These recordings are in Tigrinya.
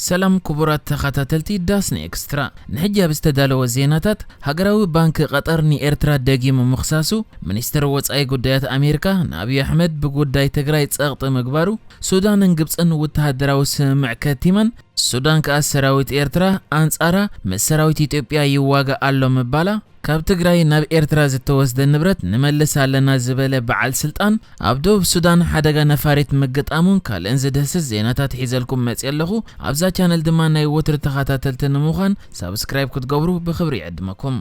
ሰላም ክቡራት ተኸታተልቲ ዳስኒ ኤክስትራ፣ ንሕጂ ኣብ ዝተዳለወ ዜናታት፣ ሃገራዊ ባንክ ቀጠር ንኤርትራ ደጊሙ ምኽሳሱ፣ ሚኒስትር ወጻኢ ጉዳያት ኣሜሪካ ንኣብይ ኣሕመድ ብጉዳይ ትግራይ ጸቕጢ ምግባሩ፣ ሱዳንን ግብጽን ወተሃደራዊ ስምምዕ ከቲመን፣ ሱዳን ከኣ ሰራዊት ኤርትራ ኣንጻራ ምስ ሰራዊት ኢትዮጵያ ይዋጋእ ኣሎ ምባላ፣ ካብ ትግራይ ናብ ኤርትራ ዝተወስደ ንብረት ንመልስ ኣለና ዝበለ በዓል ስልጣን፣ ኣብ ደቡብ ሱዳን ሓደጋ ነፋሪት ምግጣሙን ካልእን ዝድህስስ ዜናታት ሒዘልኩም መጽየ ኣለኹ። ኣብዛ ቻነል ድማ ናይ ወትሩ ተኸታተልቲ ንምዃን ሳብስክራይብ ክትገብሩ ብኽብሪ ይዕድመኩም።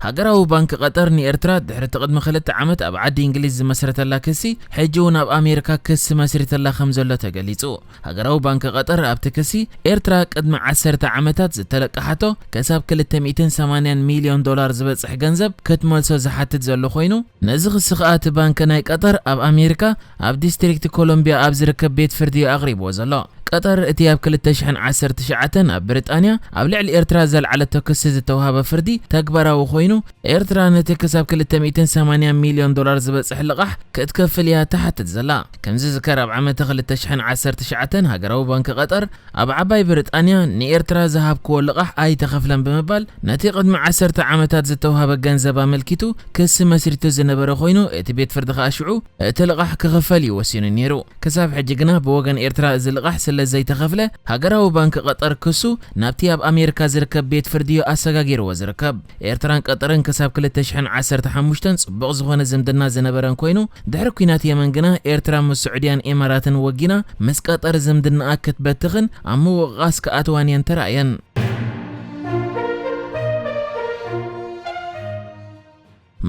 ሃገራዊ ባንክ ቀጠር ንኤርትራ ድሕሪ እቲ ቅድሚ ክልተ ዓመት ኣብ ዓዲ እንግሊዝ ዝመስረተላ ክሲ፣ ሕጂ እውን ኣብ ኣሜሪካ ክሲ መስሪተላ ከም ዘሎ ተገሊጹ። ሃገራዊ ባንክ ቀጠር ኣብቲ ክሲ፣ ኤርትራ ቅድሚ ዓሰርተ ዓመታት ዝተለቀሓቶ ክሳብ ክልተ ሚእትን ሰማንያን ሚልዮን ዶላር ዝበጽሕ ገንዘብ ክትመልሶ ዝሓትት ዘሎ ኮይኑ፣ ነዚ ክሲ ከኣ እቲ ባንክ ናይ ቀጠር ኣብ ኣሜሪካ ኣብ ዲስትሪክት ኮሎምቢያ ኣብ ዝርከብ ቤት ፍርዲ ኣቕሪብዎ ዘሎ። ቀጠር እቲ ኣብ ክልተ ሽሕን ዓሰርተ ትሽዓተን ኣብ ብሪጣንያ ኣብ ልዕሊ ኤርትራ ዘልዓለቶ ክሲ ዝተውሃበ ፍርዲ ተግባራዊ ኮይኑ፣ ኤርትራ ነቲ ክሳብ ክልተ ሚእትን ሰማንያን ሚልዮን ዶላር ዝበጽሕ ልቓሕ ክትከፍል እያ ትሓትት ዘላ። ከም ዝዝከር፣ ኣብ ዓመተ ክልተ ሽሕን ዓሰርተ ትሽዓተን ሃገራዊ ባንክ ቀጠር ኣብ ዓባይ ብሪጣንያ ንኤርትራ ዝሃብክዎ ልቓሕ ኣይተኸፍለን ብምባል፣ ነቲ ቅድሚ ዓሰርተ ዓመታት ዝተውሃበ ገንዘብ ኣመልኪቱ ክሲ መስሪቱ ዝነበረ ኮይኑ፣ እቲ ቤት ፍርዲ ከኣ ሽዑ እቲ ልቓሕ ክኽፈል እዩ ወሲኑ ነይሩ። ክሳብ ሕጂ ግና ብወገን ኤርትራ እዚ ልቓሕ ስለ ዘይተኸፍለ፣ ሃገራዊ ባንክ ቀጠር ክሱ ናብቲ ኣብ ኣሜሪካ ዝርከብ ቤት ፍርዲ እዩ ኣሰጋጊርዎ ዝርከብ። ኤርትራን ቀጠርን ክሳብ ክልተ ሽሕን ዓሰርተ ሓሙሽተን ጽቡቕ ዝኾነ ዝምድና ዝነበረን ኮይኑ፣ ድሕሪ ኲናት የመን ግና ኤርትራ ምስ ስዑድያን ኤማራትን ወጊና ምስ ቀጠር ዝምድናኣ ክትበትኽን ኣብ ምውቕቓስ ክኣትዋን እየን ተራእየን።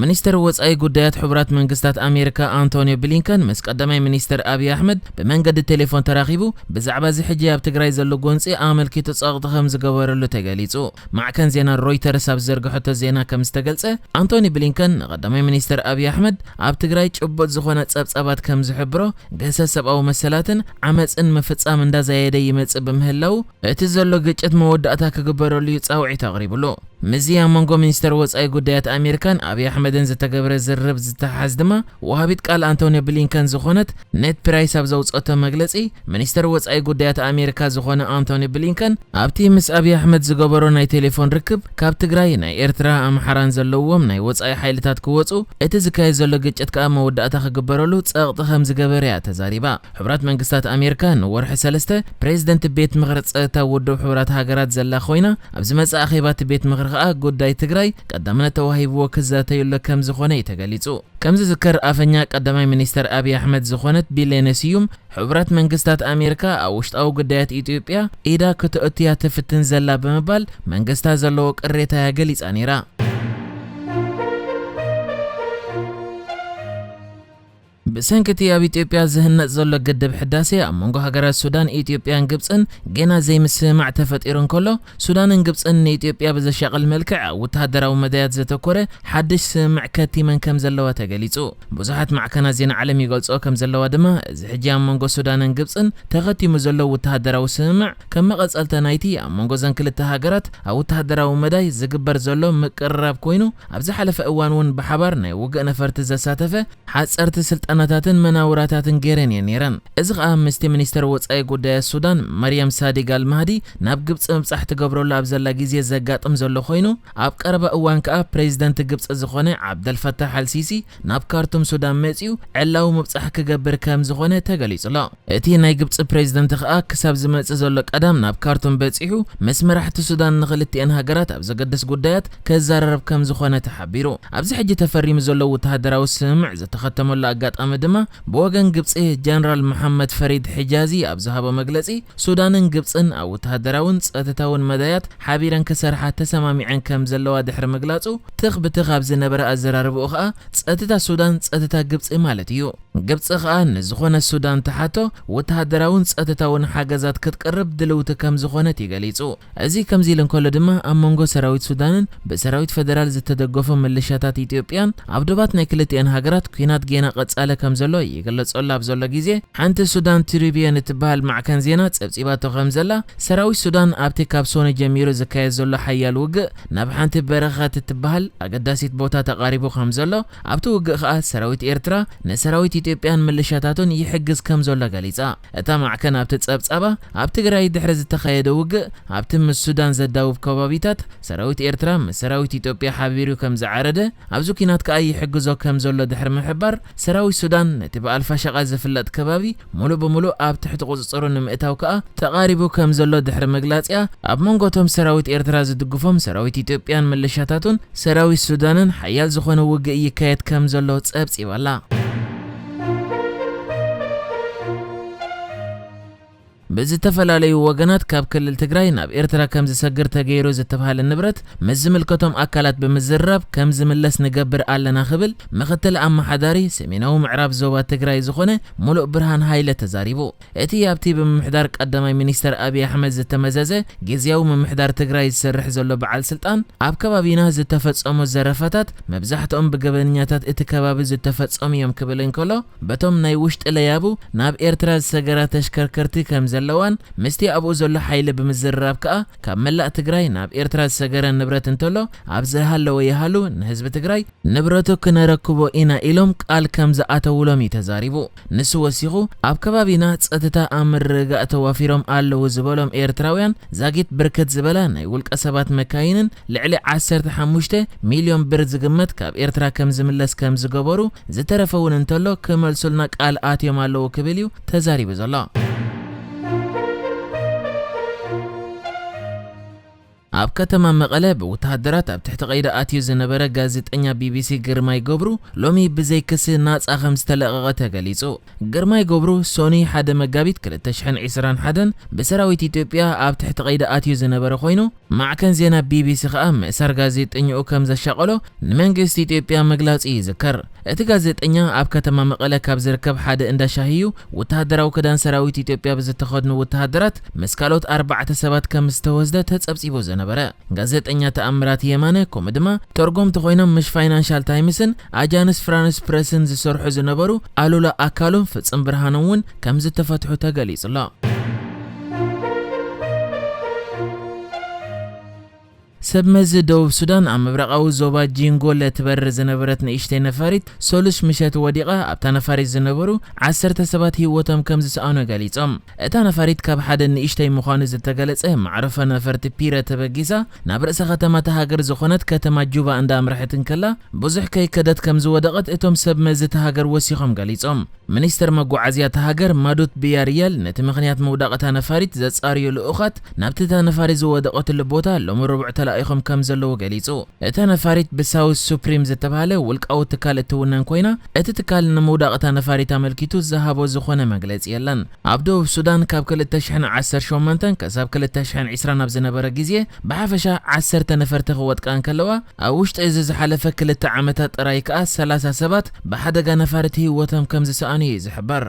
ሚኒስትር ወጻኢ ጉዳያት ሕቡራት መንግስታት ኣሜሪካ ኣንቶኒዮ ብሊንከን ምስ ቀዳማይ ሚኒስትር ኣብይ ኣሕመድ ብመንገዲ ቴሌፎን ተራኺቡ ብዛዕባ እዚ ሕጂ ኣብ ትግራይ ዘሎ ጎንጺ ኣመልኪቱ ጸቕጢ ከም ዝገበረሉ ተገሊጹ። ማዕከን ዜና ሮይተርስ ኣብ ዝዘርግሐቶ ዜና ከም ዝተገልጸ፣ ኣንቶኒ ብሊንከን ንቀዳማይ ሚኒስትር ኣብይ ኣሕመድ ኣብ ትግራይ ጭቡጥ ዝኾነ ጸብጻባት ከም ዝሕብሮ፣ ግህሰት ሰብኣዊ መሰላትን ዓመጽን ምፍጻም እንዳዛየደ ይመጽእ ብምህላው፣ እቲ ዘሎ ግጭት መወዳእታ ክግበረሉ እዩ ጻውዒት ኣቕሪብሉ። ምስዚ ኣብ መንጎ ሚኒስተር ወጻኢ ጉዳያት ኣሜሪካን ኣብይ ኣሕመድን ዝተገብረ ዝርርብ ዝተሓዝ ድማ፣ ወሃቢት ቃል ኣንቶኒ ብሊንከን ዝኾነት ኔድ ፕራይስ ኣብ ዘውጽአቶ መግለጺ፣ ሚኒስተር ወጻኢ ጉዳያት ኣሜሪካ ዝኾነ ኣንቶኒ ብሊንከን ኣብቲ ምስ ኣብይ ኣሕመድ ዝገበሮ ናይ ቴሌፎን ርክብ፣ ካብ ትግራይ፣ ናይ ኤርትራ፣ ኣምሓራን ዘለዎም ናይ ወጻኢ ሓይልታት ክወጹ፣ እቲ ዝካየድ ዘሎ ግጭት ከኣ መወዳእታ ክግበረሉ ጸቕጢ ከም ዝገበረ እያ ተዛሪባ። ሕቡራት መንግስታት ኣሜሪካ ንወርሒ ሰለስተ ፕሬዝደንት ቤት ምኽሪ ጸጥታ ውድብ ሕቡራት ሃገራት ዘላ ኮይና፣ ኣብ ዝመጽእ ኣኼባ እቲ ቤት ምኽሪ ከኣ ጉዳይ ትግራይ ቀዳምነት ተዋሂብዎ ክዛተየሉ ከም ዝኾነ እዩ ተገሊጹ። ከም ዝዝከር፣ ኣፈኛ ቀዳማይ ሚኒስተር ኣብይ ኣሕመድ ዝኾነት ቢሌነ ስዩም፣ ሕቡራት መንግስታት ኣሜሪካ ኣብ ውሽጣዊ ጉዳያት ኢትዮጵያ ኢዳ ከተእቱያ ትፍትን ዘላ ብምባል መንግስታ ዘለዎ ቅሬታ እያ ገሊጻ ነይራ። ብሰንኪ እቲ ኣብ ኢትዮጵያ ዝህነጽ ዘሎ ግድብ ሕዳሴ ኣብ መንጎ ሃገራት ሱዳን፣ ኢትዮጵያን ግብጽን ጌና ዘይምስምማዕ ተፈጢሩ እንከሎ፣ ሱዳንን ግብጽን ንኢትዮጵያ ብዘሻቕል መልክዕ ኣብ ወተሃደራዊ መዳያት ዘተኮረ ሓድሽ ስምምዕ ከቲመን ከም ዘለዋ ተገሊጹ። ብዙሓት ማዕከናት ዜና ዓለም ይገልጽኦ ከም ዘለዋ ድማ፣ እዚ ሕጂ ኣብ መንጎ ሱዳንን ግብጽን ተኸቲሙ ዘሎ ወተሃደራዊ ስምምዕ ከም መቐጸልታ ናይቲ ኣብ መንጎ እዘን ክልተ ሃገራት ኣብ ወተሃደራዊ መዳይ ዝግበር ዘሎ ምቅርራብ ኮይኑ፣ ኣብ ዝሓለፈ እዋን እውን ብሓባር ናይ ውግእ ነፈርቲ ዘሳተፈ ሓጸርቲ ስልጠናታትን መናውራታትን ገይረን እየን ነይረን። እዚ ኸኣ ምስቲ ሚኒስተር ወጻኢ ጉዳያት ሱዳን መርያም ሳዲግ ኣልማህዲ ናብ ግብጺ ምብጻሕ ትገብረሉ ኣብ ዘላ ግዜ ዘጋጥም ዘሎ ኮይኑ፣ ኣብ ቀረባ እዋን ከኣ ፕሬዚደንት ግብጺ ዝኾነ ዓብደልፈታሕ ኣልሲሲ ናብ ካርቱም ሱዳን መጺኡ ዕላዊ ምብጻሕ ክገብር ከም ዝኾነ ተገሊጹ ኣሎ። እቲ ናይ ግብጺ ፕሬዚደንት ከኣ ክሳብ ዝመጽእ ዘሎ ቀዳም ናብ ካርቱም በጺሑ ምስ መራሕቲ ሱዳን ንኽልቲኤን ሃገራት ኣብ ዘገድስ ጉዳያት ክዘራረብ ከም ዝኾነ ተሓቢሩ። ኣብዚ ሕጂ ተፈሪሙ ዘሎ ወተሃደራዊ ስምምዕ ዝተኸተመሉ ኣጋጣሚ ድማ ብወገን ግብጺ ጀነራል መሓመድ ፈሪድ ሕጃዚ ኣብ ዝሃቦ መግለጺ፣ ሱዳንን ግብጽን ኣብ ወተሃደራውን ጸጥታውን መዳያት ሓቢረን ክሰርሓ ተሰማሚዐን ከም ዘለዋ ድሕሪ ምግላጹ፣ ትኽ ብትኽ ኣብ ዝነበረ ኣዘራርባኡ ከኣ ጸጥታ ሱዳን ጸጥታ ግብጺ ማለት እዩ። ግብጺ ከኣ ንዝኾነ ሱዳን ትሓቶ ወተሃደራውን ጸጥታውን ሓገዛት ክትቅርብ ድልውቲ ከም ዝኾነት እዩ ገሊጹ። እዚ ከምዚ ኢሉ እንከሎ ድማ፣ ኣብ መንጎ ሰራዊት ሱዳንን ብሰራዊት ፈደራል ዝተደገፉ ምልሻታት ኢትዮጵያን ኣብ ዶባት ናይ ክልቲኤን ሃገራት ኲናት ጌና ቀጻሊ ከም ዘሎ ይግለጸሉ ኣብ ዘሎ ግዜ፣ ሓንቲ ሱዳን ትሪቢየን እትበሃል ማዕከን ዜና ጸብጺባቶ ከም ዘላ፣ ሰራዊት ሱዳን ኣብቲ ካብ ሶኒ ጀሚሩ ዝካየድ ዘሎ ሓያል ውግእ ናብ ሓንቲ በረኸት እትበሃል ኣገዳሲት ቦታ ተቓሪቡ ከም ዘሎ፣ ኣብቲ ውግእ ከኣ ሰራዊት ኤርትራ ንሰራዊት ኢትዮጵያን ምልሻታቱን ይሕግዝ ከም ዘሎ ገሊጻ። እታ ማዕከን ኣብቲ ጸብጻባ፣ ኣብ ትግራይ ድሕሪ ዝተኻየደ ውግእ፣ ኣብቲ ምስ ሱዳን ዘዳውብ ከባቢታት ሰራዊት ኤርትራ ምስ ሰራዊት ኢትዮጵያ ሓቢሩ ከም ዝዓረደ፣ ኣብዚ ኲናት ከኣ ይሕግዞ ከም ዘሎ ድሕሪ ምሕባር፣ ሰራዊት ሱዳን ነቲ ብኣልፋሸቃ ዝፍለጥ ከባቢ ሙሉእ ብሙሉእ ኣብ ትሕቲ ቁጽጽሩ ንምእታው ከኣ ተቓሪቡ ከም ዘሎ ድሕሪ ምግላጽያ፣ ኣብ መንጎ እቶም ሰራዊት ኤርትራ ዝድግፎም ሰራዊት ኢትዮጵያን ምልሻታቱን ሰራዊት ሱዳንን ሓያል ዝኾነ ውግእ ይካየድ ከም ዘሎ ጸብጺባ'ላ። ብዝተፈላለዩ ወገናት ካብ ክልል ትግራይ ናብ ኤርትራ ከም ዝሰግር ተገይሩ ዝተባህለ ንብረት ምስ ዝምልከቶም ኣካላት ብምዝርራብ ከም ዝምለስ ንገብር ኣለና ክብል ምክትል ኣመሓዳሪ ሰሜናዊ ምዕራብ ዞባ ትግራይ ዝኾነ ሙሉእ ብርሃን ሃይለ ተዛሪቡ። እቲ ኣብቲ ብምምሕዳር ቀዳማይ ሚኒስተር ኣብይ ኣሕመድ ዝተመዘዘ ግዝያዊ ምምሕዳር ትግራይ ዝሰርሕ ዘሎ በዓል ስልጣን ኣብ ከባቢና ዝተፈጸሙ ዘረፋታት መብዛሕትኦም ብገበነኛታት እቲ ከባቢ ዝተፈጸሙ እዮም ክብል እንከሎ፣ በቶም ናይ ውሽጢ ለያቡ ናብ ኤርትራ ዝሰገራ ተሽከርከርቲ ከም ዘለዋን ምስቲ ኣብኡ ዘሎ ሓይሊ ብምዝርራብ ከኣ ካብ መላእ ትግራይ ናብ ኤርትራ ዝሰገረ ንብረት እንተሎ ኣብ ዝሃለወ ይሃሉ ንህዝቢ ትግራይ ንብረቱ ክነረክቦ ኢና ኢሎም ቃል ከም ዝኣተውሎም እዩ ተዛሪቡ። ንሱ ወሲኹ፣ ኣብ ከባቢና ጸጥታ ኣብ ምርግጋእ ተዋፊሮም ኣለዉ ዝበሎም ኤርትራውያን ዛጊት ብርክት ዝበላ ናይ ውልቀ ሰባት መካይንን ልዕሊ ዓሰርተ ሓሙሽተ ሚልዮን ብር ዝግመት ካብ ኤርትራ ከም ዝምለስ ከም ዝገበሩ፣ ዝተረፈ እውን እንተሎ ክመልሱልና ቃል ኣትዮም ኣለዉ ክብል እዩ ተዛሪቡ ዘሎ። ኣብ ከተማ መቐለ ብወተሃደራት ኣብ ትሕቲ ቀይዲ ኣትዩ ዝነበረ ጋዜጠኛ ቢቢሲ ግርማይ ገብሩ ሎሚ ብዘይ ክሲ ናጻ ከም ዝተለቐቐ ተገሊጹ። ግርማይ ገብሩ ሶኒ ሓደ መጋቢት ክልተ ሽሕን ዕስራን ሓደን ብሰራዊት ኢትዮጵያ ኣብ ትሕቲ ቀይዲ ኣትዩ ዝነበረ ኮይኑ፣ ማዕከን ዜና ቢቢሲ ከኣ ምእሳር ጋዜጠኝኡ ከም ዘሻቐሎ ንመንግስቲ ኢትዮጵያ ምግላጹ ይዝከር። እቲ ጋዜጠኛ ኣብ ከተማ መቐለ ካብ ዝርከብ ሓደ እንዳ ሻሂ እዩ ወተሃደራዊ ክዳን ሰራዊት ኢትዮጵያ ብዝተኸድኑ ወተሃደራት ምስ ካልኦት ኣርባዕተ ሰባት ከም ዝተወስደ ተጸብጺቡ ዝነበረ። ጋዜጠኛ ተኣምራት የማነ ከምኡ ድማ ተርጎምቲ ኮይኖም ምስ ፋይናንሻል ታይምስን ኣጃንስ ፍራንስ ፕረስን ዝሰርሑ ዝነበሩ ኣሉላ ኣካሉን ፍጽም ብርሃኑን እውን ከም ዝተፈትሑ ተገሊጹ ኣሎ። ሰብ መዚ ደቡብ ሱዳን ኣብ ምብራቓዊ ዞባ ጂንጎለ ትበርር ዝነበረት ንእሽተይ ነፋሪት ሰሉስ ምሸት ወዲቓ ኣብታ ነፋሪት ዝነበሩ ዓሰርተ ሰባት ህይወቶም ከም ዝሰኣኑ ገሊጾም። እታ ነፋሪት ካብ ሓደ ንእሽተይ ምዃኑ ዝተገለጸ ማዕረፎ ነፈርቲ ፒረ ተበጊሳ ናብ ርእሰ ከተማ እታ ሃገር ዝኾነት ከተማ ጁባ እንዳኣምረሐት እንከላ ብዙሕ ከይከደት ከም ዝወደቐት እቶም ሰብ መዚ እታ ሃገር ወሲኾም ገሊጾም። ሚኒስተር መጓዓዝያ እታ ሃገር ማዱት ብያርያል ነቲ ምኽንያት ምውዳቕ እታ ነፋሪት ዘጻርዩ ልኡኻት ናብቲ እታ ነፋሪት ዝወደቐትሉ ቦታ ሎሚ ረቡዕ ተላኢኾም ከም ዘለዉ ገሊጹ። እታ ነፋሪት ብሳውዝ ሱፕሪም ዝተባህለ ውልቃዊ ትካል እትውነን ኮይና፣ እቲ ትካል ንምውዳቕ እታ ነፋሪት ኣመልኪቱ ዝሃቦ ዝኾነ መግለጺ የለን። ኣብ ደቡብ ሱዳን ካብ ክልተ ሽሕን ዓሰርተ ሸሞንተን ክሳብ ክልተ ሽሕን ዕስራን ኣብ ዝነበረ ግዜ ብሓፈሻ ዓሰርተ ነፈርቲ ክወድቃ እንከለዋ፣ ኣብ ውሽጢ እዚ ዝሓለፈ ክልተ ዓመታት ጥራይ ከኣ ሰላሳ ሰባት ብሓደጋ ነፋሪት ህይወቶም ከም ዝሰኣኑ እዩ ዝሕበር።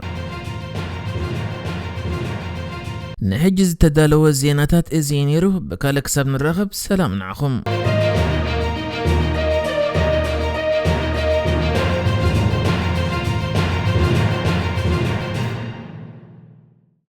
ንሕጂ ዝተዳለወ ዜናታት እዚ እዩ ነይሩ። ብካልእ ክሳብ ንራኸብ ሰላም ንዓኹም።